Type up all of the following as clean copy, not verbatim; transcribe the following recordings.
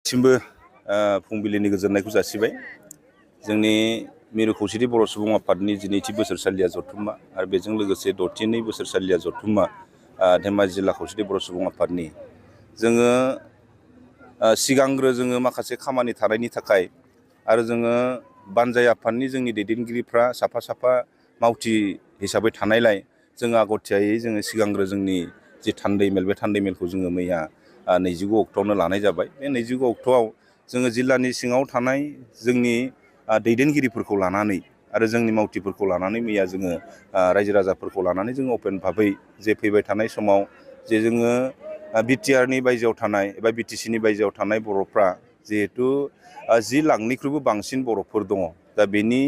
बयनिसिमबो फुंबिलिनि गोजोननायखौ जासिबाय। जोंनि मिरु खौसेथि बर' सुबुं आफादनि 12थि बोसोरसालिया जथुम्मा आरो बेजों लोगोसे 62 बोसोरसालिया जथुम्मा धेमाजि जिल्ला खौसेथि बर' सुबुं आफादनि जोङो सिगांग्रो जोङो माखासे खामानि थानायनि थाखाय आरो जोङो बानजाय आफादनि जोंनि दैदेनगिरिफ्रा साफा साफा मावथि हिसाबै थानायलाय जोङो आगथियायै जोङो सिगांग्रो जोंनि जि थान्दै मेल बे थान्दै मेलखौ जोङो मैया 29 अक्ट'आवनो लानाय जाबाय। बे 29 अक्ट'आव जोङो जिल्लानि सिङाव थानाय जोंनि दैदेनगिरिफोरखौ लानानै आरो जोंनि मावथिफोरखौ लानानै मैया जोङो रायजो राजाफोरखौ लानानै जोङो अपेन भाबै जे फैबाय थानाय समाव जे जोङो बिटिआरनि बायजोआव थानाय एबा बिटिसिनि बायजोआव थानाय बर'फ्रा जिहेतु 10 लाखनिख्रुइबो बांसिन बर'फोर दङ। दा बेनि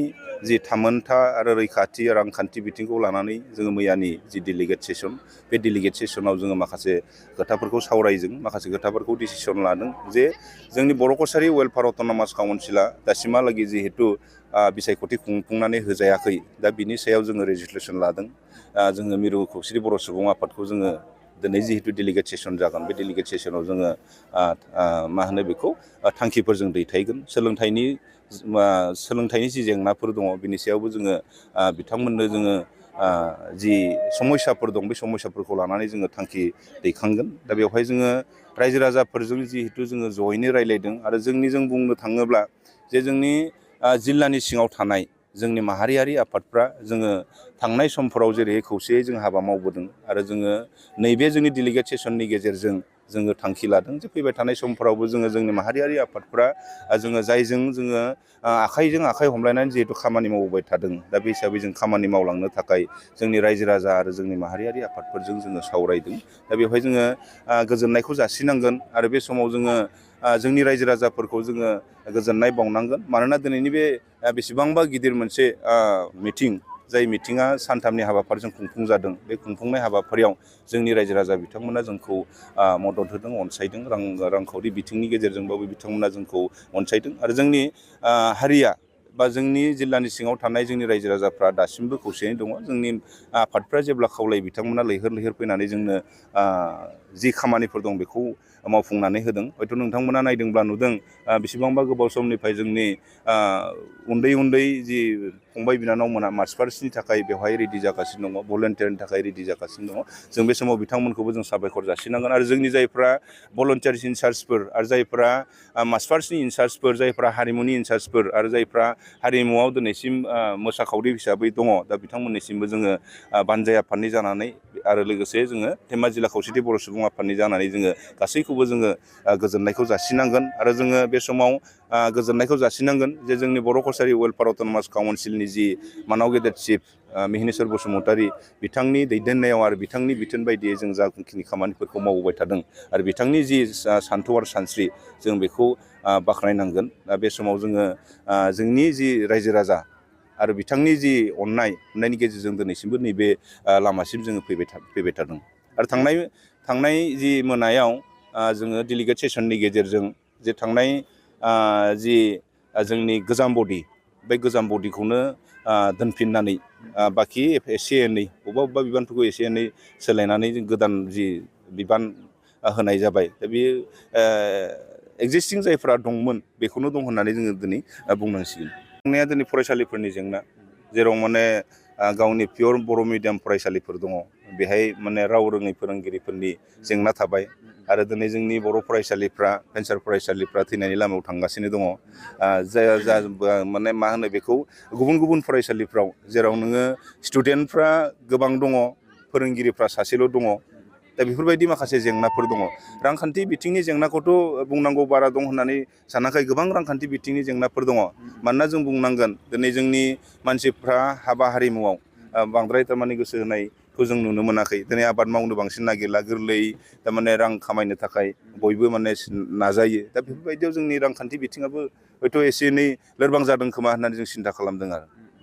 जि थामोनथा आरो रैखाथि रांखान्थि बिथिंखौ लानानै जोङो मैयानि जि डेलिगेट सेसन बे डेलिगेट सेसनाव जोङो माखासे खोथाफोरखौ सावरायदों, माखासे खोथाफोरखौ डिसिसन लादों जे जोंनि बर' कसारि वेलफेयार अट'नमास काउन्सिला दासिमहालागै जिहेतु बिसायख'थि खुंफुंनानै होजायाखै, दा बिनि सायाव जोङो रेजुलेसन लादों। जोङो मिरु खौसेथि बर' सुबुं आफादखौ जोङो दिनै जिहेतु डेलिगेट सेसन जागोन बे डेलिगेट सेसनाव जोङो मा होनो बेखौ थांखिफोरजों दैथायगोन। सोलोंथाइनि जि जेंनाफोर दङ बिनि सायावबो जोङो बिथांमोननो जोङो जि समस्याफोर दं बे समस्याफोरखौ लानानै जोङो थांखि दैखांगोन। दा बेवहाय जोङो रायजो राजाफोरजों जिहेतु जोङो जयैनो रायलायदों आरो जों बुंनो थाङोब्ला जे जोंनि जिल्लानि सिङाव थानाय जोंनि माहारियारि आफादफ्रा जोङो थांनाय समफोराव जेरै खौसेयै जों हाबा मावबोदों आरो जोङो नैबे जोंनि डेलिगेट सेसननि गेजेरजों जोङो थांखि लादों जे फैबाय थानाय समफोरावबो जोङो जोंनि माहारियारि आफादफ्रा जोङो जायजों जोङो आखाइजों आखाइ हमलायनानै जिहेतु खामानि मावबोबाय थादों, दा बे हिसाबै जों खामानि मावलांनो थाखाय जोंनि रायजो राजा आरो जोंनि माहारियारि आफादफोरजों जोङो सावरायदों। दा बेवहाय जोङो गोजोननायखौ जासिनांगोन आरो बे समाव जोङो जोंनि रायजो राजाफोरखौ जोङो गोजोननाय बावनांगोन। मानोना दिनैनि बे बेसेबांबा गिदिर मोनसे मिटिं, जाय मिटिङा सानथामनि हाबाफारिजों खुंफुं जादों, बे खुंफुंनाय हाबाफारियाव जोंनि रायजो राजा बिथांमोना जोंखौ मदद होदों, अनसायदों। रांखावरि बिथिंनि गेजेरजोंबाबो बिथांमोना जोंखौ अनसायदों आरो जोंनि हारिया बा जोंनि जिल्लानि सिङाव थानाय जोंनि रायजो राजाफ्रा दासिमबो खौसेयैनो दङ। जोंनि आफादफ्रा जेब्ला खावलायो बिथांमोना लैहोर लैहोर फैनानै जोंनो जि खामानिफोर दं बेखौ मावफुंनानै होदों। हयथ' नोंथांमोना नायदोंब्ला नुदों बेसेबांबा गोबाव समनिफ्राय जोंनि उन्दै उन्दै जि फंबाय बिनानावमोना मार्च पास्टनि थाखाय बेवहाय रेडि जागासिनो दङ, भलेन्टियारनि थाखाय रेडि जागासिनो दङ। जों बे समाव बिथांमोनखौबो जों साबायखर जासिनांगोन आरो जोंनि जायफ्रा भलन्टियार्स इनचार्जफोर आरो जायफ्रा मार्च पास्टनि इनचार्जफोर, जायफ्रा हारिमुनि इनचार्जफोर आरो जायफ्रा हारिमुआव दिनैसिम मोसाखावरि हिसाबै दङ, दा बिथांमोननिसिमबो जोङो बानजाय आफादनि जानानै आरो लोगोसे जोङो धेमाजि जिल्ला खौसेथि बर' सुबुं आफादनि जानानै जोङो गासैखौबो जोङो गोजोननायखौ जासिनांगोन आरो जोङो बे समाव गोजोननायखौ जासिनांगोन जे जोंनि बर' कसारि वेलफेयार अट'नमास काउन्सिलनि जि मानाव गेदेर चिफ मिहिनेश्वर बसुमतारी, बिथांनि दैदेननायाव आरो बिथांनि बिथोन बायदियै जों जाखिनि खामानिफोरखौ मावबोबाय थादों आरो बिथांनि जि सान्थौ आरो सानस्रि जों बेखौ बाख्नायनांगोन। दा बे समाव जोङो जोंनि जि रायजो राजा आरो बिथांनि जि अननायनि गेजेरजों दिनैसिमबो नैबे लामासिम जोङो फैबाय थादों। आरो थांनाय जि मोनायाव जोङो डेलिगेट सेसननि गेजेरजों जे थांनाय जि जोंनि गोजाम बडि, बे गोजाम बडिखौनो दोनफिननानै बाखि एसे एनै बबेबा बिबानफोरखौ एसे एनै सोलायनानै जों गोदान जि बिबान होनाय जाबाय। दा बेयो एक्जिस्टिं जायफ्रा दंमोन बेखौनो दं होननानै जोङो दिनै बुंनांसिगोन। जेंनाया दिनै फरायसालिफोरनि जेंना, जेराव माने गावनि पियर बर' मिडियाम फरायसालिफोर दङ, बेहाय माने राव रोङै फोरोंगिरिफोरनि जेंना थाबाय आरो दिनै जोंनि बर' फरायसालिफ्रा, भेन्सार फरायसालिफ्रा थैनायनि लामायाव थांगासिनो दङ। माने मा होनो बेखौ गुबुन गुबुन फरायसालिफ्राव जेराव नोङो स्टुडेन्टफ्रा गोबां दङ, फोरोंगिरिफ्रा सासेल' दङ। दा बेफोरबायदि माखासे जेंनाफोर दङ। रांखान्थि बिथिंनि जेंनाखौथ' बुंनांगौ बारा दं होननानै सानाखै, गोबां रांखान्थि बिथिंनि जेंनाफोर दङ। मानोना जों बुंनांगोन दिनै जोंनि मानसिफ्रा हाबा हारिमुआव बांद्राय थारमाने गोसो होनायखौ जों नुनो मोनाखै। दिनै आबाद मावनो बांसिन नागिरला, गोरलै थारमाने रां खामायनो थाखाय बयबो माने नाजायो। दा बेफोरबायदियाव जोंनि रांखान्थि बिथिङाबो हयथ' एसे एनै लोरबां जादों खोमा होननानै जों सिन्था खालामदों आरो।